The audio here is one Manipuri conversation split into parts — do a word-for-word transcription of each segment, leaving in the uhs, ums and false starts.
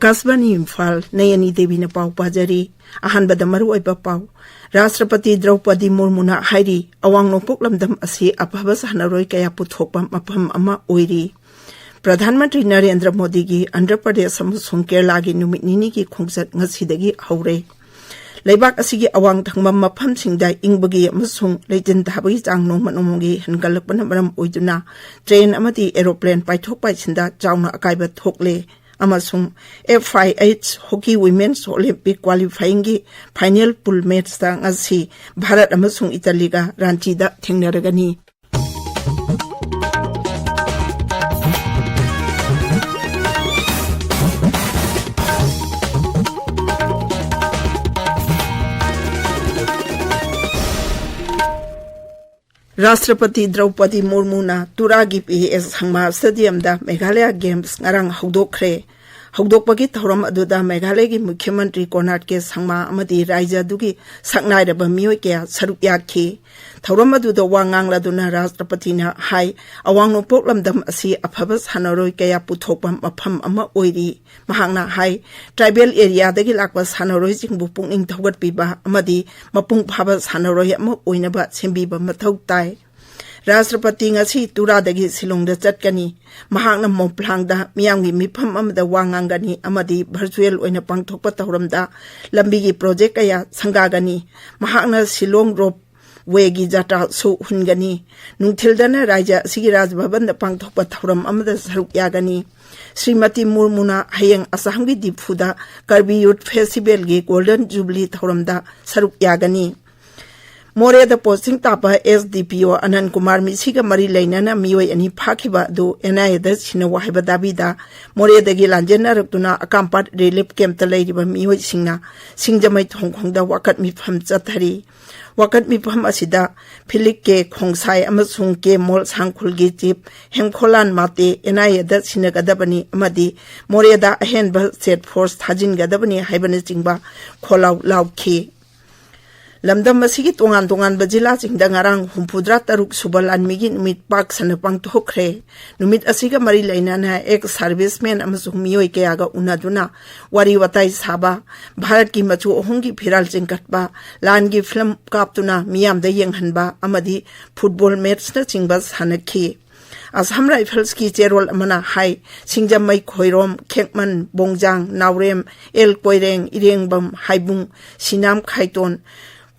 ꯑꯀꯥꯁꯕꯥꯅꯤ ꯏꯝꯐꯥꯜ, ꯅꯌꯅꯤ ꯗꯦꯕꯤꯅ ꯄꯥꯎ ꯄꯥꯖꯔꯤ꯫ ꯑꯍꯥꯟꯕꯗ ꯃꯔꯨꯑꯣꯏꯕ ꯄꯥꯎ꯫ ꯔꯥꯁꯇ꯭ꯔꯄꯇꯤ ꯗ꯭ꯔꯧꯄꯗꯤ ꯃꯨꯔꯃꯨꯅ ꯍꯥꯏꯔꯤ, ꯑꯋꯥꯡ ꯅꯣꯡꯄꯣꯛ ꯂꯝꯗꯝ ꯑꯁꯤ ꯑꯐꯕ ꯁꯥꯟꯅꯔꯣꯏ ꯀꯌꯥ ꯄꯨꯊꯣꯛꯄ ꯃꯐꯝ ꯑꯃ ꯑꯣꯏꯔꯤ꯫ ꯄ꯭ꯔꯙꯥꯟ ꯃꯟꯇ꯭ꯔꯤ ꯅꯔꯦꯟꯗ꯭ꯔ ꯃꯣꯗꯤꯒꯤ ꯑꯟꯙ꯭ꯔ ꯄ꯭ꯔꯗꯦꯁ ꯑꯃꯁꯨꯡ ꯀꯦꯔꯂꯥꯒꯤ ꯅꯨꯃꯤꯠ ꯅꯤꯅꯤꯒꯤ ꯈꯣꯡꯆꯠ ꯉꯁꯤꯗꯒꯤ ꯍꯧꯔꯦ꯫ ꯂꯩꯕꯥꯛ ꯑꯁꯤꯒꯤ ꯑꯋꯥꯡ ꯊꯪꯕ ꯃꯐꯝꯁꯤꯡꯗ ꯏꯪꯕꯒꯤ ꯑꯃꯁꯨꯡ ꯂꯩꯆꯤꯟ ꯊꯥꯕꯒꯤ ꯆꯥꯡ ꯅꯣꯡꯃ ꯅꯣꯡꯃꯒꯤ ꯍꯦꯟꯒꯠꯂꯛꯄꯅ ꯃꯔꯝ ꯑꯣꯏꯗꯨꯅ train ꯑꯃꯗꯤ aeroplane ꯄꯥꯏꯊꯣꯛ ꯄꯥꯏꯁꯤꯟꯗ ꯆꯥꯎꯅ ꯑꯀꯥꯏꯕ ꯊꯣꯛꯂꯦ꯫ ꯑꯃꯁꯨꯡ F I H Hockey Women's Olympic Qualifyingꯒꯤ final pool matchꯇ ꯉꯁꯤ ꯚꯥꯔꯠ ꯑꯃꯁꯨꯡ ꯏꯇꯥꯂꯤꯒ ꯔꯥꯟꯆꯤꯗ ꯊꯦꯡꯅꯔꯒꯅꯤ꯫ ꯔꯥꯁꯇ꯭ꯔꯄꯇꯤ ꯗ꯭ꯔꯧꯄꯗꯤ ꯃꯨꯔꯃꯨꯅ ꯇꯨꯔꯥꯒꯤ P S Sangma Stadiumꯗ Meghalaya Games ꯉꯔꯥꯡ ꯍꯧꯗꯣꯛꯈ꯭ꯔꯦ꯫ ꯍꯧꯗꯣꯛꯄꯒꯤ ꯊꯧꯔꯝ ꯑꯗꯨꯗ ꯃꯦꯘꯥꯂꯌꯒꯤ ꯃꯨꯈ꯭ꯌ ꯃꯟꯇ꯭ꯔꯤ ꯀꯣꯅꯥꯔꯗ ꯀꯦ ꯁꯪꯃꯥ ꯑꯃꯗꯤ ꯔꯥꯖ꯭ꯌ ꯑꯗꯨꯒꯤ ꯁꯛꯅꯥꯏꯔꯕ ꯃꯤꯑꯣꯏ ꯀꯌꯥ ꯁꯔꯨꯛ ꯌꯥꯈꯤ꯫ ꯊꯧꯔꯝ ꯑꯗꯨꯗ ꯋꯥ ꯉꯥꯡꯂꯗꯨꯅ ꯔꯥꯁꯇ꯭ꯔꯄꯇꯤꯅ ꯍꯥꯏ, ꯑꯋꯥꯡ ꯅꯣꯡꯄꯣꯛ ꯂꯝꯗꯝ ꯑꯁꯤ ꯑꯐꯕ ꯁꯥꯟꯅꯔꯣꯏ ꯀꯌꯥ ꯄꯨꯊꯣꯛꯄ ꯃꯐꯝ ꯑꯃ ꯑꯣꯏꯔꯤ꯫ ꯃꯍꯥꯛꯅ ꯍꯥꯏ, tribal areaꯗꯒꯤ ꯂꯥꯛꯄ ꯁꯥꯟꯅꯔꯣꯏꯁꯤꯡꯕꯨ ꯄꯨꯛꯅꯤꯡ ꯊꯧꯒꯠꯄꯤꯕ ꯑꯃꯗꯤ ꯃꯄꯨꯡ ꯐꯥꯕ ꯁꯥꯟꯅꯔꯣꯏ ꯑꯃ ꯑꯣꯏꯅꯕ ꯁꯦꯝꯕꯤꯕ ꯃꯊꯧ ꯇꯥꯏ꯫ ꯔꯥꯁꯇ꯭ꯔꯄꯇꯤ ꯉꯁꯤ ꯇꯨꯔꯥꯗꯒꯤ ꯁꯤꯂꯣꯡꯗ ꯆꯠꯀꯅꯤ꯫ ꯃꯍꯥꯛꯅ ꯃꯣꯝꯐ꯭ꯂꯥꯡꯗ ꯃꯤꯌꯥꯝꯒꯤ ꯃꯤꯐꯝ ꯑꯃꯗ ꯋꯥ ꯉꯥꯡꯒꯅꯤ ꯑꯃꯗꯤ virtual ꯑꯣꯏꯅ ꯄꯥꯡꯊꯣꯛꯄ ꯊꯧꯔꯝꯗ ꯂꯝꯕꯤꯒꯤ project ꯀꯌꯥ ꯁꯪꯒꯥꯒꯅꯤ꯫ ꯃꯍꯥꯛꯅ ꯁꯤꯂꯣꯡ ropewayꯒꯤ ꯖꯥꯇ꯭ꯔꯥꯁꯨ ꯍꯨꯟꯒꯅꯤ꯫ ꯅꯨꯡꯊꯤꯜꯗꯅ ꯔꯥꯖ꯭ꯌ ꯑꯁꯤꯒꯤ ꯔꯥꯖ ꯚꯕꯟꯗ ꯄꯥꯡꯊꯣꯛꯄ ꯊꯧꯔꯝ ꯑꯃꯗ ꯁꯔꯨꯛ ꯌꯥꯒꯅꯤ꯫ ꯁ꯭ꯔꯤꯃꯇꯤ ꯃꯨꯔꯃꯨꯅ ꯍꯌꯦꯡ ꯑꯁꯥꯝꯒꯤ ꯗꯤꯐꯨꯗ Karbi Youth Festivalꯒꯤ Golden Jubilee ꯊꯧꯔꯝꯗ ꯁꯔꯨꯛ ꯌꯥꯒꯅꯤ꯫ ꯃꯣꯔꯦꯗ posting ꯇꯥꯕ S D P O ꯑꯅꯟ Kumar ꯃꯤꯁꯤꯒ ꯃꯔꯤ ꯂꯩꯅꯅ ꯃꯤꯑꯣꯏ ꯑꯅꯤ ꯐꯥꯈꯤꯕ ꯑꯗꯨ N I Aꯗ ꯁꯤꯟꯅꯧ ꯍꯥꯏꯕ ꯗꯥꯕꯤꯗ ꯃꯣꯔꯦꯗꯒꯤ ꯂꯥꯟꯖꯦꯟꯅꯔꯛꯇꯨꯅ ꯑꯀꯥꯝꯄꯥꯠ relief campꯇ ꯂꯩꯔꯤꯕ ꯃꯤꯑꯣꯏꯁꯤꯡꯅ ꯁꯤꯡꯖꯃꯩ ꯊꯣꯡꯈꯣꯡꯗ ꯋꯥꯀꯠ ꯃꯤꯐꯝ ꯆꯠꯊꯔꯤ꯫ ꯋꯥꯀꯠ ꯃꯤꯐꯝ ꯑꯁꯤꯗ ꯐꯤꯂꯤꯛ ꯀꯦ ꯈꯣꯡꯁꯥꯏ ꯑꯃꯁꯨꯡ ꯀꯦ ꯃꯣꯜ ꯁꯥꯡꯈꯨꯜꯒꯤ chief ꯍꯦꯝꯈꯣꯂꯥꯟ ꯃꯥꯇꯦ N I Aꯗ ꯁꯤꯟꯅꯒꯗꯕꯅꯤ ꯑꯃꯗꯤ ꯃꯣꯔꯦꯗ ꯑꯍꯦꯟꯕ state force ꯊꯥꯖꯤꯟꯒꯗꯕꯅꯤ ꯍꯥꯏꯕꯅꯆꯤꯡꯕ ꯈꯣꯜꯂꯥꯎ ꯂꯥꯎꯈꯤ꯫ ꯂꯝꯗꯝ ꯑꯁꯤꯒꯤ ꯇꯣꯉꯥꯟ ꯇꯣꯉꯥꯟꯕ ꯖꯤꯂꯥꯁꯤꯡꯗ ꯉꯔꯥꯡ ꯍꯨꯝꯐꯨꯇꯔꯥ ꯇꯔꯨꯛ ꯁꯨꯕ ꯂꯥꯟꯃꯤꯒꯤ ꯅꯨꯃꯤꯠ ꯄꯥꯛ ꯁꯟꯅ ꯄꯥꯡꯊꯣꯛꯈ꯭ꯔꯦ꯫ ꯅꯨꯃꯤꯠ ꯑꯁꯤꯒ ꯃꯔꯤ ꯂꯩꯅꯅ ex servicemen ꯑꯃꯁꯨꯡ ꯃꯤꯑꯣꯏ ꯀꯌꯥꯒ ꯎꯅꯗꯨꯅ ꯋꯥꯔꯤ ꯋꯥꯇꯥꯏ ꯁꯥꯕ, ꯚꯥꯔꯠꯀꯤ ꯃꯆꯨ ꯑꯍꯨꯝꯒꯤ ꯐꯤꯔꯥꯜ ꯆꯤꯡꯈꯠꯄ, ꯂꯥꯟꯒꯤ ꯐꯤꯂꯝ ꯀꯥꯞꯇꯨꯅ ꯃꯤꯌꯥꯝꯗ ꯌꯦꯡꯍꯟꯕ ꯑꯃꯗꯤ ꯐꯨꯠꯕꯣꯜ ꯃꯦꯠꯁꯅꯆꯤꯡꯕ ꯁꯥꯟꯅꯈꯤ꯫ ꯑꯁꯥꯝ ꯔꯥꯏꯐꯜꯁꯀꯤ ꯆꯦꯔꯣꯜ ꯑꯃꯅ ꯍꯥꯏ, ꯁꯤꯡꯖꯃꯩ, ꯈꯣꯏꯔꯣꯝ, ꯈꯦꯛꯃꯟ, ꯕꯣꯡꯖꯥꯡ, ꯅꯥꯎꯔꯦꯝ, ꯑꯦꯜ ꯀꯣꯏꯔꯦꯡ, ꯏꯔꯦꯡꯕꯝ, ꯍꯥꯏꯕꯨꯡ, ꯁꯤꯅꯥꯝ ꯈꯥꯏꯇꯣꯟ,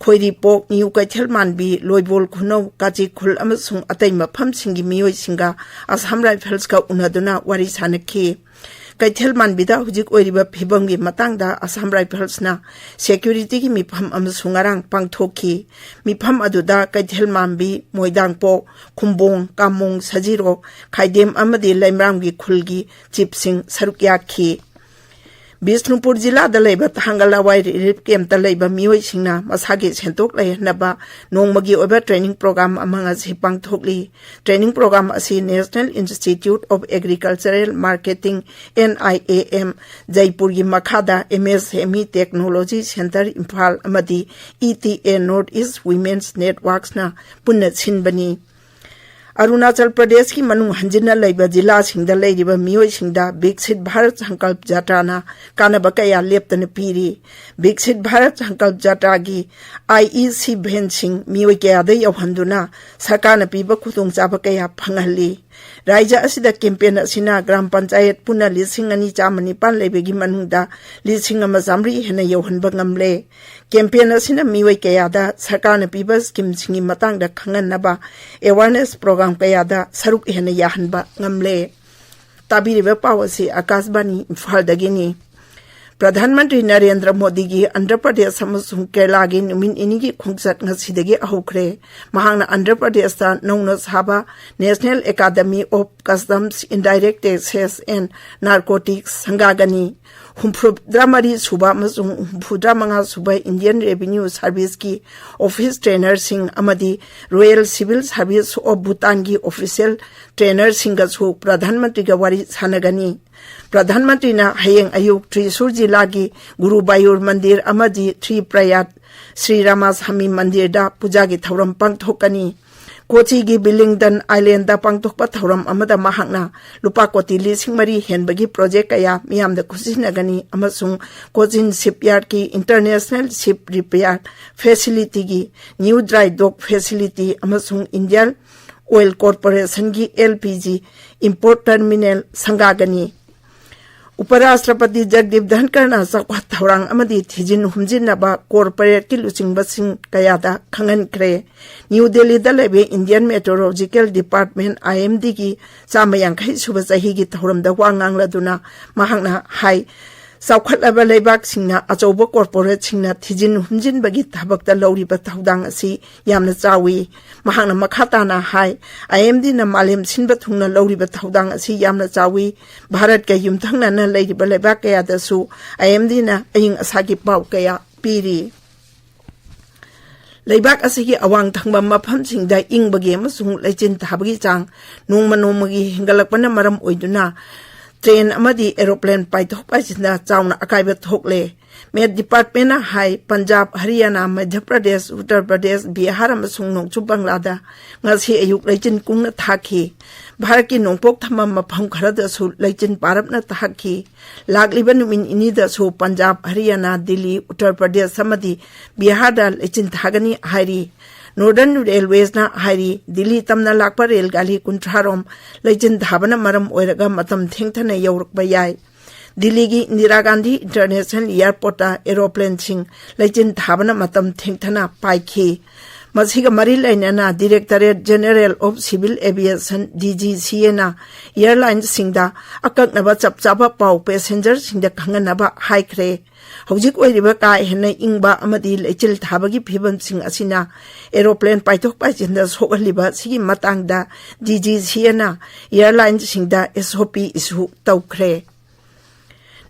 ꯈꯣꯏꯔꯤꯄꯣꯛ, ꯅ꯭ꯌꯨ ꯀꯩꯊꯦꯜ ꯃꯥꯟꯕꯤ, ꯂꯣꯏꯕꯣꯜ ꯈꯨꯅꯧ, ꯀꯥꯆꯤ ꯈꯨꯜ ꯑꯃꯁꯨꯡ ꯑꯇꯩ ꯃꯐꯝꯁꯤꯡꯒꯤ ꯃꯤꯑꯣꯏꯁꯤꯡꯒ ꯑꯁꯥꯝ ꯔꯥꯏꯐꯜꯁꯀ ꯎꯅꯗꯨꯅ ꯋꯥꯔꯤ ꯁꯥꯅꯈꯤ꯫ ꯀꯩꯊꯦꯜ ꯃꯥꯟꯕꯤꯗ ꯍꯧꯖꯤꯛ ꯑꯣꯏꯔꯤꯕ ꯐꯤꯕꯝꯒꯤ ꯃꯇꯥꯡꯗ ꯑꯁꯥꯝ ꯔꯥꯏꯐꯜꯁꯅ ꯁꯦꯀ꯭ꯌꯨꯔꯤꯇꯤꯒꯤ ꯃꯤꯐꯝ ꯑꯃꯁꯨ ꯉꯔꯥꯡ ꯄꯥꯡꯊꯣꯛꯈꯤ꯫ ꯃꯤꯐꯝ ꯑꯗꯨꯗ ꯀꯩꯊꯦꯜ ꯃꯥꯟꯕꯤ, ꯃꯣꯏꯗꯥꯡꯄꯣꯛ, ꯈꯨꯝꯕꯣꯡ, ꯀꯥꯃꯣꯡ, ꯁꯖꯤꯔꯣꯛ, ꯈꯥꯏꯗꯦꯝ ꯑꯃꯗꯤ ꯂꯩꯃꯔꯥꯝꯒꯤ ꯈꯨꯜꯒꯤ ꯆꯤꯞꯁꯤꯡ ꯁꯔꯨꯛ ꯌꯥꯈꯤ꯫ ꯕꯤꯁꯅꯨꯄꯨꯔ ꯖꯤꯂꯥꯗ ꯂꯩꯕ ꯊꯥꯡꯒ ꯂꯋꯥꯏ ꯔꯤꯂꯤꯐ ꯀꯦꯝꯞꯇ ꯂꯩꯕ ꯃꯤꯑꯣꯏꯁꯤꯡꯅ ꯃꯁꯥꯒꯤ ꯁꯦꯟꯊꯣꯛ ꯂꯩꯍꯟꯅꯕ ꯅꯣꯡꯃꯒꯤ ꯑꯣꯏꯕ ꯇ꯭ꯔꯦꯅꯤꯡ ꯄ꯭ꯔꯣꯒ꯭ꯔꯥꯝ ꯑꯃ ꯉꯁꯤ ꯄꯥꯡꯊꯣꯛꯂꯤ꯫ ꯇ꯭ꯔꯦꯅꯤꯡ ꯄ꯭ꯔꯣꯒ꯭ꯔꯥꯝ ꯑꯁꯤ National Institute of Agricultural Marketing, N I A M, ꯖꯩꯄꯨꯔꯒꯤ ꯃꯈꯥꯗ M S M E Technology Centre Imphal ꯑꯃꯗꯤ E T A North East Women's Networksꯅ ꯄꯨꯟꯅ ꯁꯤꯟꯕꯅꯤ꯫ ꯑꯔꯨꯅꯥꯆꯜ ꯄ꯭ꯔꯗꯦꯁꯀꯤ ꯃꯅꯨꯡ ꯍꯟꯖꯤꯟꯅ ꯂꯩꯕ ꯖꯤꯂꯥꯁꯤꯡꯗ ꯂꯩꯔꯤꯕ ꯃꯤꯑꯣꯏꯁꯤꯡꯗ ꯕꯤꯛꯁꯤꯠ ꯚꯥꯔꯠ ꯁꯪꯀꯜꯞ ꯖꯥꯇ꯭ꯔꯥꯅ ꯀꯥꯟꯅꯕ ꯀꯌꯥ ꯂꯦꯞꯇꯅ ꯄꯤꯔꯤ꯫ ꯕꯤꯛꯁꯤꯠ ꯚꯥꯔꯠ ꯁꯪꯀꯜꯞ ꯖꯥꯇ꯭ꯔꯥꯒꯤ I E C ꯚꯦꯟꯁꯤꯡ ꯃꯤꯑꯣꯏ ꯀꯌꯥꯗ ꯌꯧꯍꯟꯗꯨꯅ ꯁꯔꯀꯥꯔꯅ ꯄꯤꯕ ꯈꯨꯗꯣꯡꯆꯥꯕ ꯀꯌꯥ ꯐꯪꯍꯜꯂꯤ꯫ ꯔꯥꯖ꯭ꯌ ꯑꯁꯤꯗ ꯀꯦꯝꯄꯦꯟ ꯑꯁꯤꯅ ꯒ꯭ꯔꯥꯝ ꯄꯟꯆꯥꯌꯠ ꯄꯨꯟꯅ ꯂꯤꯁꯤꯡ ꯑꯅꯤ ꯆꯥꯝꯃ ꯅꯤꯄꯥꯟ ꯂꯩꯕꯒꯤ ꯃꯅꯨꯡꯗ ꯂꯤꯁꯤꯡ ꯑꯃ ꯆꯥꯝꯃꯔꯤ ꯍꯦꯟꯅ ꯌꯧꯍꯟꯕ ꯉꯝꯂꯦ꯫ ꯀꯦꯝꯄꯦꯟ ꯑꯁꯤꯅ ꯃꯤꯑꯣꯏ ꯀꯌꯥꯗ ꯁꯔꯀꯥꯔꯅ ꯄꯤꯕ ꯁ꯭ꯀꯤꯝꯁꯤꯡꯒꯤ ꯃꯇꯥꯡꯗ ꯈꯪꯍꯟꯅꯕ ꯑꯦꯋꯥꯔꯅꯦꯁ ꯄ꯭ꯔꯣꯒ꯭ꯔꯥꯝ ꯀꯌꯥꯗ ꯁꯔꯨꯛ ꯍꯦꯟꯅ ꯌꯥꯍꯟꯕ ꯉꯝꯂꯦ꯫ ꯇꯥꯕꯤꯔꯤꯕ ꯄꯥꯎ ꯑꯁꯤ ꯑꯀꯥꯁꯕꯥꯅꯤ ꯏꯝꯐꯥꯜꯗꯒꯤꯅꯤ꯫ ꯄ꯭ꯔꯙꯥꯟ ꯃꯟꯇ꯭ꯔꯤ ꯅꯔꯦꯟꯗ꯭ꯔ ꯃꯣꯗꯤꯒꯤ ꯑꯟꯙ꯭ꯔ ꯄ꯭ꯔꯗꯦꯁ ꯑꯃꯁꯨꯡ ꯀꯦꯔꯂꯥꯒꯤ ꯅꯨꯃꯤꯠ ꯅꯤꯅꯤꯒꯤ ꯈꯣꯡꯆꯠ ꯉꯁꯤꯗꯒꯤ ꯍꯧꯈ꯭ꯔꯦ꯫ ꯃꯍꯥꯛꯅ ꯑꯟꯙ꯭ꯔ ꯄ꯭ꯔꯗꯦꯁꯇ ꯅꯧꯅ ꯁꯥꯕ National Academy of Customs, Indirect Taxes and Narcotics ꯁꯪꯒꯥꯒꯅꯤ꯫ ꯍꯨꯝꯐꯨꯇꯔꯥ ꯃꯔꯤ ꯁꯨꯕ ꯑꯃꯁꯨꯡ ꯍꯨꯝꯐꯨꯇꯔꯥ ꯃꯉꯥ ꯁꯨꯕ Indian Revenue Serviceꯀꯤ office trainerꯁꯤꯡ ꯑꯃꯗꯤ Royal Civil Service of Bhutanꯒꯤ official trainerꯁꯤꯡꯒꯁꯨ ꯄ꯭ꯔꯙꯥꯟ ꯃꯟꯇ꯭ꯔꯤꯒ ꯋꯥꯔꯤ ꯁꯥꯟꯅꯒꯅꯤ꯫ ꯄ꯭ꯔꯙꯥꯟ ꯃꯟꯇ꯭ꯔꯤꯅ ꯍꯌꯦꯡ ꯑꯌꯨꯛ ꯇ꯭ꯔꯤꯁꯨꯔ ꯖꯤꯂꯥꯒꯤ ꯒꯨꯔꯨꯕꯥꯌꯨꯔ ꯃꯟꯗꯤꯔ ꯑꯃꯗꯤ ꯇ꯭ꯔꯤ ꯄ꯭ꯔꯌꯥꯠ ꯁ꯭ꯔꯤ ꯔꯥꯃꯥꯁ꯭ꯋꯥꯃꯤ ꯃꯟꯗꯤꯔꯗ ꯄꯨꯖꯥꯒꯤ ꯊꯧꯔꯝ ꯄꯥꯡꯊꯣꯛꯀꯅꯤ꯫ ꯀꯣꯆꯤꯒꯤ ꯕꯤꯂꯤꯡꯗꯟ ꯑꯥꯏꯂꯦꯟꯗ ꯄꯥꯡꯊꯣꯛꯄ ꯊꯧꯔꯝ ꯑꯃꯗ ꯃꯍꯥꯛꯅ ꯂꯨꯄꯥ ꯀꯣꯇꯤ ꯂꯤꯁꯤꯡ ꯃꯔꯤ ꯍꯦꯟꯕꯒꯤ ꯄ꯭ꯔꯣꯖꯦꯛ ꯀꯌꯥ ꯃꯤꯌꯥꯝꯗ ꯈꯨꯠꯁꯤꯟꯅꯒꯅꯤ ꯑꯃꯁꯨꯡ ꯀꯣꯆꯤꯟ ꯁꯤꯞꯌꯥꯔꯗꯀꯤ ꯏꯟꯇꯔꯅꯦꯁꯅꯦꯜ ꯁꯤꯞ ꯔꯤꯄꯤꯌꯥꯔ ꯐꯦꯁꯤꯂꯤꯇꯤꯒꯤ ꯅ꯭ꯌꯨ ꯗ꯭ꯔꯥꯏ ꯗꯣꯛ ꯐꯦꯁꯤꯂꯤꯇꯤ ꯑꯃꯁꯨꯡ ꯏꯟꯗꯤꯌꯥꯟ ꯑꯣꯏꯜ ꯀꯣꯔꯄꯣꯔꯦꯁꯟꯒꯤ L P G import terminal ꯁꯪꯒꯥꯒꯅꯤ꯫ ꯎꯄꯔꯥꯁꯇ꯭ꯔꯄꯇꯤ ꯖꯒꯗꯤꯞ ꯙꯟꯀꯔꯅ ꯆꯥꯎꯈꯠ ꯊꯧꯔꯥꯡ ꯑꯃꯗꯤ ꯊꯤꯖꯤꯟ ꯍꯨꯝꯖꯤꯟꯅꯕ ꯀꯣꯔꯄꯣꯔꯦꯠꯀꯤ ꯂꯨꯆꯤꯡꯕꯁꯤꯡ ꯀꯌꯥꯗ ꯈꯪꯍꯟꯈ꯭ꯔꯦ꯫ ꯅ꯭ꯌꯨ ꯗꯦꯜꯂꯤꯗ ꯂꯩꯕ ꯏꯟꯗꯤꯌꯟ ꯃꯦꯇ꯭ꯔꯣꯂꯣꯖꯤꯀꯦꯜ ꯗꯤꯄꯥꯔꯠꯃꯦꯟ, ꯑꯥꯏ ꯑꯦꯝ ꯗꯤꯒꯤ ꯆꯥꯝꯃ ꯌꯥꯡꯈꯩ ꯁꯨꯕ ꯆꯍꯤꯒꯤ ꯊꯧꯔꯝꯗ ꯋꯥ ꯉꯥꯡꯂꯗꯨꯅ ꯃꯍꯥꯛꯅ ꯍꯥꯏ, ꯆꯥꯎꯈꯠꯂꯕ ꯂꯩꯕꯥꯛꯁꯤꯡꯅ ꯑꯆꯧꯕ ꯀꯣꯔꯄꯣꯔꯦꯠꯁꯤꯡꯅ ꯊꯤꯖꯤꯟ ꯍꯨꯝꯖꯤꯟꯕꯒꯤ ꯊꯕꯛꯇ ꯂꯧꯔꯤꯕ ꯊꯧꯗꯥꯡ ꯑꯁꯤ ꯌꯥꯝꯅ ꯆꯥꯎꯏ꯫ ꯃꯍꯥꯛꯅ ꯃꯈꯥ ꯇꯥꯅ ꯍꯥꯏ, ꯑꯥꯏ ꯑꯦꯝ ꯗꯤꯅ ꯃꯥꯂꯦꯝ ꯁꯤꯟꯕ ꯊꯨꯡꯅ ꯂꯧꯔꯤꯕ ꯊꯧꯗꯥꯡ ꯑꯁꯤ ꯌꯥꯝꯅ ꯆꯥꯎꯏ꯫ ꯚꯥꯔꯠꯀ ꯌꯨꯝꯊꯪꯅꯅ ꯂꯩꯔꯤꯕ ꯂꯩꯕꯥꯛ ꯀꯌꯥꯗꯁꯨ ꯑꯥꯏ ꯑꯦꯝ ꯗꯤꯅ ꯑꯏꯪ ꯑꯁꯥꯒꯤ ꯄꯥꯎ ꯀꯌꯥ ꯄꯤꯔꯤ꯫ ꯂꯩꯕꯥꯛ ꯑꯁꯤꯒꯤ ꯑꯋꯥꯡ ꯊꯪꯕ ꯃꯐꯝꯁꯤꯡꯗ ꯏꯪꯕꯒꯤ ꯑꯃꯁꯨꯡ ꯂꯩꯆꯤꯟ ꯊꯥꯕꯒꯤ ꯆꯥꯡ ꯅꯣꯡꯃ ꯅꯣꯡꯃꯒꯤ ꯍꯦꯟꯒꯠꯂꯛꯄꯅ ꯃꯔꯝ ꯑꯣꯏꯗꯨꯅ ꯇ꯭ꯔꯦꯟ ꯑꯃꯗꯤ ꯑꯦꯔꯣꯄ꯭ꯂꯦꯟ ꯄꯥꯏꯊꯣꯛ ꯄꯥꯏꯁꯤꯟꯗ ꯆꯥꯎꯅ ꯑꯀꯥꯏꯕ ꯊꯣꯛꯂꯦ꯫ ꯃꯦꯠ ꯗꯤꯄꯥꯔꯠꯃꯦꯟꯅ ꯍꯥꯏ, ꯄꯟꯖꯥꯕ, ꯍꯔꯤꯌꯥꯅꯥ, ꯃꯙ꯭ꯌ ꯄ꯭ꯔꯗꯦꯁ, ꯎꯠꯇꯔ ꯄ꯭ꯔꯗꯦꯁ, ꯕꯤꯍꯥꯔ ꯑꯃꯁꯨꯡ ꯅꯣꯡꯆꯨꯞ ꯕꯪꯒ꯭ꯂꯥꯗ ꯉꯁꯤ ꯑꯌꯨꯛ ꯂꯩꯆꯤꯟ ꯀꯨꯡꯅ ꯊꯥꯈꯤ꯫ ꯚꯥꯔꯠꯀꯤ ꯅꯣꯡꯄꯣꯛ ꯊꯪꯕ ꯃꯐꯝ ꯈꯔꯗꯁꯨ ꯂꯩꯆꯤꯟ ꯄꯥꯔꯞꯅ ꯊꯥꯈꯤ꯫ ꯂꯥꯛꯂꯤꯕ ꯅꯨꯃꯤꯠ ꯅꯤꯅꯤꯗꯁꯨ ꯄꯟꯖꯥꯕ, ꯍꯔꯤꯌꯥꯅꯥ, ꯗꯤꯜꯂꯤ, ꯎꯠꯇꯔ ꯄ꯭ꯔꯗꯦꯁ ꯑꯃꯗꯤ ꯕꯤꯍꯥꯔꯗ ꯂꯩꯆꯤꯟ ꯊꯥꯒꯅꯤ ꯍꯥꯏꯔꯤ꯫ ꯅꯣꯔꯗꯔꯟ ꯔꯦꯜꯋꯦꯁꯅ ꯍꯥꯏꯔꯤ, ꯗꯤꯜꯂꯤ ꯇꯝꯅ ꯂꯥꯛꯄ ꯔꯦꯜ ꯒꯥꯔꯤ ꯀꯨꯟꯊ꯭ꯔꯥ ꯔꯣꯝ ꯂꯩꯆꯤꯟ ꯊꯥꯕꯅ ꯃꯔꯝ ꯑꯣꯏꯔꯒ ꯃꯇꯝ ꯊꯦꯡꯊꯅ ꯌꯧꯔꯛꯄ ꯌꯥꯏ꯫ ꯗꯤꯜꯂꯤꯒꯤ ꯏꯟꯗꯤꯔꯥ ꯒꯥꯟꯙꯤ ꯏꯟꯇꯔꯅꯦꯁꯅꯦꯜ ꯑꯦꯌꯔꯄꯣꯔꯠꯇ ꯑꯦꯔꯣꯄ꯭ꯂꯦꯟꯁꯤꯡ ꯂꯩꯆꯤꯟ ꯊꯥꯕꯅ ꯃꯇꯝ ꯊꯦꯡꯊꯅ ꯄꯥꯏꯈꯤ꯫ ꯃꯁꯤꯒ ꯃꯔꯤ ꯂꯩꯅꯅ directorate general of civil aviation, D G C ꯑꯦꯅ ꯑꯦꯌꯔꯂꯥꯏꯟꯁꯤꯡꯗ ꯑꯀꯛꯅꯕ ꯆꯞ ꯆꯥꯕ ꯄꯥꯎ ꯄꯦꯁꯦꯟꯖꯔꯁꯤꯡꯗ ꯈꯪꯍꯟꯅꯕ ꯍꯥꯏꯈ꯭ꯔꯦ꯫ ꯍꯧꯖꯤꯛ ꯑꯣꯏꯔꯤꯕ ꯀꯥ ꯍꯦꯟꯅ ꯏꯪꯕ ꯑꯃꯗꯤ ꯂꯩꯆꯤꯜ ꯊꯥꯕꯒꯤ ꯐꯤꯕꯝꯁꯤꯡ ꯑꯁꯤꯅ ꯑꯦꯔꯣꯄ꯭ꯂꯦꯟ ꯄꯥꯏꯊꯣꯛ ꯄꯥꯏꯁꯤꯟꯗ ꯁꯣꯛꯍꯜꯂꯤꯕ ꯑꯁꯤꯒꯤ ꯃꯇꯥꯡꯗ ꯗꯤ ꯖꯤ ꯁꯤ ꯑꯦꯅ ꯑꯦꯌꯔꯂꯥꯏꯟꯁꯤꯡꯗ ꯑꯦꯁ ꯑꯣ ꯄꯤ ꯏꯁꯨ ꯇꯧꯈ꯭ꯔꯦ꯫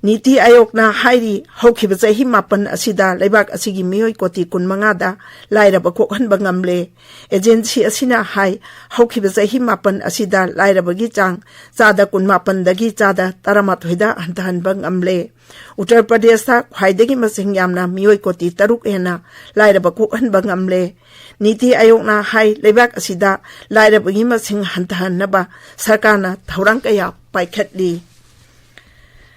ꯅꯤꯇꯤ ꯑꯥꯌꯣꯒꯅ ꯍꯥꯏꯔꯤ, ꯍꯧꯈꯤꯕ ꯆꯍꯤ ꯃꯥꯄꯟ ꯑꯁꯤꯗ ꯂꯩꯕꯥꯛ ꯑꯁꯤꯒꯤ ꯃꯤꯑꯣꯏ ꯀꯣꯇꯤ ꯀꯨꯟꯃꯉꯥꯗ ꯂꯥꯏꯔꯕ ꯀꯣꯛꯍꯟꯕ ꯉꯝꯂꯦ꯫ ꯑꯦꯖꯦꯟꯁꯤ ꯑꯁꯤꯅ ꯍꯥꯏ, ꯍꯧꯈꯤꯕ ꯆꯍꯤ ꯃꯥꯄꯟ ꯑꯁꯤꯗ ꯂꯥꯏꯔꯕꯒꯤ ꯆꯥꯡ ꯆꯥꯗ ꯀꯨꯟꯃꯥꯄꯟꯗꯒꯤ ꯆꯥꯗ ꯇꯔꯥꯃꯥꯊꯣꯏꯗ ꯍꯟꯊꯍꯟꯕ ꯉꯝꯂꯦ꯫ ꯎꯠꯇꯔ ꯄ꯭ꯔꯗꯦꯁꯇ ꯈ꯭ꯋꯥꯏꯗꯒꯤ ꯃꯁꯤꯡ ꯌꯥꯝꯅ ꯃꯤꯑꯣꯏ ꯀꯣꯇꯤ ꯇꯔꯨꯛ ꯍꯦꯟꯅ ꯂꯥꯏꯔꯕ ꯀꯣꯛꯍꯟꯕ ꯉꯝꯂꯦ꯫ ꯅꯤꯇꯤ ꯑꯥꯌꯣꯒꯅ ꯍꯥꯏ, ꯂꯩꯕꯥꯛ ꯑꯁꯤꯗ ꯂꯥꯏꯔꯕꯒꯤ ꯃꯁꯤꯡ ꯍꯟꯊꯍꯟꯅꯕ ꯁꯔꯀꯥꯔꯅ ꯊꯧꯔꯥꯡ ꯀꯌꯥ ꯄꯥꯏꯈꯠꯂꯤ꯫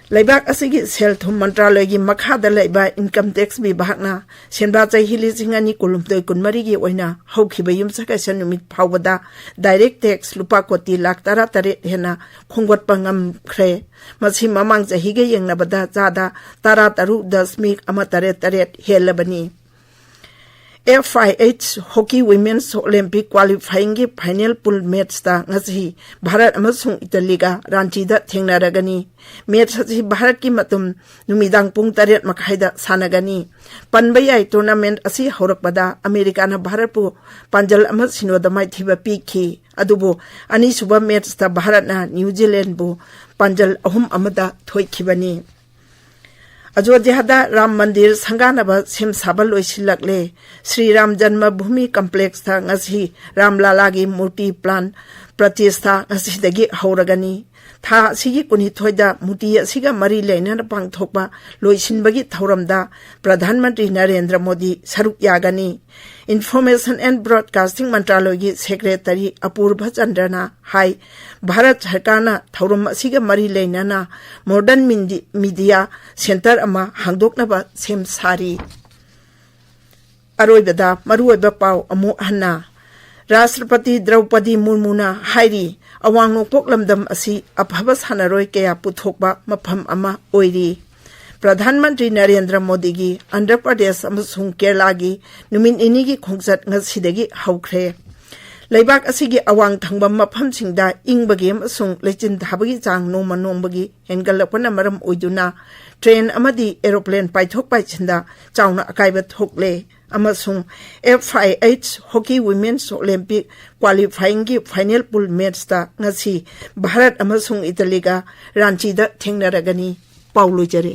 ꯂꯩꯕꯥꯛ ꯑꯁꯤꯒꯤ ꯁꯦꯜ ꯊꯨꯝ ꯃꯟꯇ꯭ꯔꯥꯂꯣꯏꯒꯤ ꯃꯈꯥꯗ ꯂꯩꯕ ꯏꯟꯀꯝ ꯇꯦꯛꯁ ꯕꯤꯚꯥꯒꯅ ꯁꯦꯟꯕꯥ ꯆꯍꯤ ꯂꯤꯁꯤꯡ ꯑꯅꯤ ꯀꯨꯟꯍꯨꯝꯗꯣꯏ ꯀꯨꯟꯃꯔꯤꯒꯤ ꯑꯣꯏꯅ ꯍꯧꯈꯤꯕ ꯌꯨꯝꯁꯀꯩꯁ ꯅꯨꯃꯤꯠ ꯐꯥꯎꯕꯗ ꯗꯥꯏꯔꯦꯛ ꯇꯦꯛꯁ ꯂꯨꯄꯥ ꯀꯣꯇꯤ ꯂꯥꯈ ꯇꯔꯥꯇꯔꯦꯠ ꯍꯦꯟꯅ ꯈꯣꯝꯒꯠꯄ ꯉꯝꯈ꯭ꯔꯦ꯫ ꯃꯁꯤ ꯃꯃꯥꯡ ꯆꯍꯤꯒ ꯌꯦꯡꯅꯕꯗ ꯆꯥꯗ ꯇꯔꯥꯇꯔꯨꯛ ꯗꯁꯃꯤꯛ ꯑꯃ ꯇꯔꯦꯠ ꯇꯔꯦꯠ ꯍꯦꯜꯂꯕꯅꯤ꯫ F I H hockey women's Olympic ꯀ꯭ꯋꯥꯂꯤꯐꯥꯏꯌꯤꯡꯒꯤ ꯐꯥꯏꯅꯦꯜ ꯄꯨꯜ ꯃꯦꯠꯆꯇ ꯉꯁꯤ ꯚꯥꯔꯠ ꯑꯃꯁꯨꯡ ꯏꯇꯂꯤꯒ ꯔꯥꯟꯆꯤꯗ ꯊꯦꯡꯅꯔꯒꯅꯤ꯫ ꯃꯦꯠꯆ ꯑꯁꯤ ꯚꯥꯔꯠꯀꯤ ꯃꯇꯝ ꯅꯨꯃꯤꯗꯥꯡ ꯄꯨꯡ ꯇꯔꯦꯠ ꯃꯈꯥꯏꯗ ꯁꯥꯟꯅꯒꯅꯤ꯫ ꯄꯟꯕ ꯌꯥꯏ, ꯇꯣꯔꯅꯥꯃꯦꯟꯠ ꯑꯁꯤ ꯍꯧꯔꯛꯄꯗ ꯑꯃꯦꯔꯤꯀꯥꯅ ꯚꯥꯔꯠꯄꯨ ꯄꯥꯟꯖꯜ ꯑꯃ ꯁꯤꯅꯣꯗ ꯃꯥꯏꯊꯤꯕ ꯄꯤꯈꯤ꯫ ꯑꯗꯨꯕꯨ ꯑꯅꯤꯁꯨꯕ ꯃꯦꯠꯆꯇ ꯚꯥꯔꯠꯅ ꯅ꯭ꯌꯨ ꯖꯤꯂꯦꯟꯕꯨ ꯄꯥꯟꯖꯜ ꯑꯍꯨꯝ ꯑꯃꯗ ꯊꯣꯏꯈꯤꯕꯅꯤ꯫ ꯑꯖꯣꯙ꯭ꯌꯥꯗ ꯔꯥꯝ ꯃꯟꯗꯤꯔ ꯁꯪꯒꯥꯅꯕ ꯁꯦꯝ ꯁꯥꯕ ꯂꯣꯏꯁꯤꯜꯂꯛꯂꯦ꯫ ꯁ꯭ꯔꯤ ꯔꯥꯝ ꯖꯟꯃ ꯚꯨꯃꯤ ꯀꯝꯄ꯭ꯂꯦꯛꯁꯇ ꯉꯁꯤ ꯔꯥꯝꯂꯥꯂꯥꯒꯤ ꯃꯨꯔꯇꯤ ꯄ꯭ꯔꯥꯟ ꯄ꯭ꯔꯇꯤꯁꯊꯥ ꯉꯁꯤꯗꯒꯤ ꯍꯧꯔꯒꯅꯤ꯫ ꯊꯥ ꯑꯁꯤꯒꯤ ꯀꯨꯟꯅꯤꯊꯣꯏꯗ ꯃꯨꯔꯇꯤ ꯑꯁꯤꯒ ꯃꯔꯤ ꯂꯩꯅꯅ ꯄꯥꯡꯊꯣꯛꯄ ꯂꯣꯏꯁꯤꯟꯕꯒꯤ ꯊꯧꯔꯝꯗ ꯄ꯭ꯔꯙꯥꯟ ꯃꯟꯇ꯭ꯔꯤ ꯅꯔꯦꯟꯗ꯭ꯔ ꯃꯣꯗꯤ ꯁꯔꯨꯛ ꯌꯥꯒꯅꯤ꯫ ꯏꯟꯐꯣꯔꯃꯦꯁꯟ ꯑꯦꯟ ꯕ꯭ꯔꯣꯗꯀꯥꯁꯇꯤꯡ ꯃꯟꯇ꯭ꯔꯥꯂꯣꯏꯒꯤ ꯁꯦꯀ꯭ꯔꯦꯇꯔꯤ ꯑꯄꯨꯔꯚ ꯆꯟꯗ꯭ꯔꯅ ꯍꯥꯏ, ꯚꯥꯔꯠ ꯁꯔꯀꯥꯔꯅ ꯊꯧꯔꯝ ꯑꯁꯤꯒ ꯃꯔꯤ ꯂꯩꯅꯅ ꯃꯣꯗꯔꯟ ꯃꯤꯗꯤ-, ꯃꯤꯗꯤꯌꯥ ꯁꯦꯟꯇꯔ ꯑꯃ ꯍꯥꯡꯗꯣꯛꯅꯕ ꯁꯦꯝ ꯁꯥꯔꯤ꯫ ꯑꯔꯣꯏꯕꯗ ꯃꯔꯨꯑꯣꯏꯕ ꯄꯥꯎ ꯑꯃꯨꯛ ꯍꯟꯅ꯫ ꯔꯥꯁꯇ꯭ꯔꯄꯇꯤ ꯗ꯭ꯔꯧꯄꯗꯤ ꯃꯨꯔꯃꯨꯅ ꯍꯥꯏꯔꯤ, ꯑꯋꯥꯡ ꯅꯣꯡꯄꯣꯛ ꯂꯝꯗꯝ ꯑꯁꯤ ꯑꯐꯕ ꯁꯥꯟꯅꯔꯣꯏ ꯀꯌꯥ ꯄꯨꯊꯣꯛꯄ ꯃꯐꯝ ꯑꯃ ꯑꯣꯏꯔꯤ꯫ ꯄ꯭ꯔꯙꯥꯟ ꯃꯟꯇ꯭ꯔꯤ ꯅꯔꯦꯟꯗ꯭ꯔ ꯃꯣꯗꯤꯒꯤ ꯑꯟꯙ꯭ꯔ ꯄ꯭ꯔꯗꯦꯁ ꯑꯃꯁꯨꯡ ꯀꯦꯔꯂꯥꯒꯤ ꯅꯨꯃꯤꯠ ꯅꯤꯅꯤꯒꯤ ꯈꯣꯡꯆꯠ ꯉꯁꯤꯗꯒꯤ ꯍꯧꯈ꯭ꯔꯦ꯫ ꯂꯩꯕꯥꯛ ꯑꯁꯤꯒꯤ ꯑꯋꯥꯡ ꯊꯪꯕ ꯃꯐꯝꯁꯤꯡꯗ ꯏꯪꯕꯒꯤ ꯑꯃꯁꯨꯡ ꯂꯩꯆꯤꯟ ꯊꯥꯕꯒꯤ ꯆꯥꯡ ꯅꯣꯡꯃ ꯅꯣꯡꯃꯒꯤ ꯍꯦꯟꯒꯠꯂꯛꯄꯅ ꯃꯔꯝ ꯑꯣꯏꯗꯨꯅ ꯇ꯭ꯔꯦꯟ ꯑꯃꯗꯤ ꯑꯦꯔꯣꯄ꯭ꯂꯦꯟ ꯄꯥꯏꯊꯣꯛ ꯄꯥꯏꯁꯤꯟꯗ ꯆꯥꯎꯅ ꯑꯀꯥꯏꯕ ꯊꯣꯛꯂꯦ꯫ ꯑꯃꯁꯨꯡ F I H hockey women's Olympic ꯀ꯭ꯋꯥꯂꯤꯐꯥꯏꯌꯤꯡꯒꯤ ꯐꯥꯏꯅꯦꯜ ꯄꯨꯜ ꯃꯦꯠꯆꯇ ꯉꯁꯤ ꯚꯥꯔꯠ ꯑꯃꯁꯨꯡ ꯏꯇꯂꯤꯒ ꯔꯥꯟꯆꯤꯗ ꯊꯦꯡꯅꯔꯒꯅꯤ꯫ ꯄꯥꯎ ꯂꯣꯏꯖꯔꯦ꯫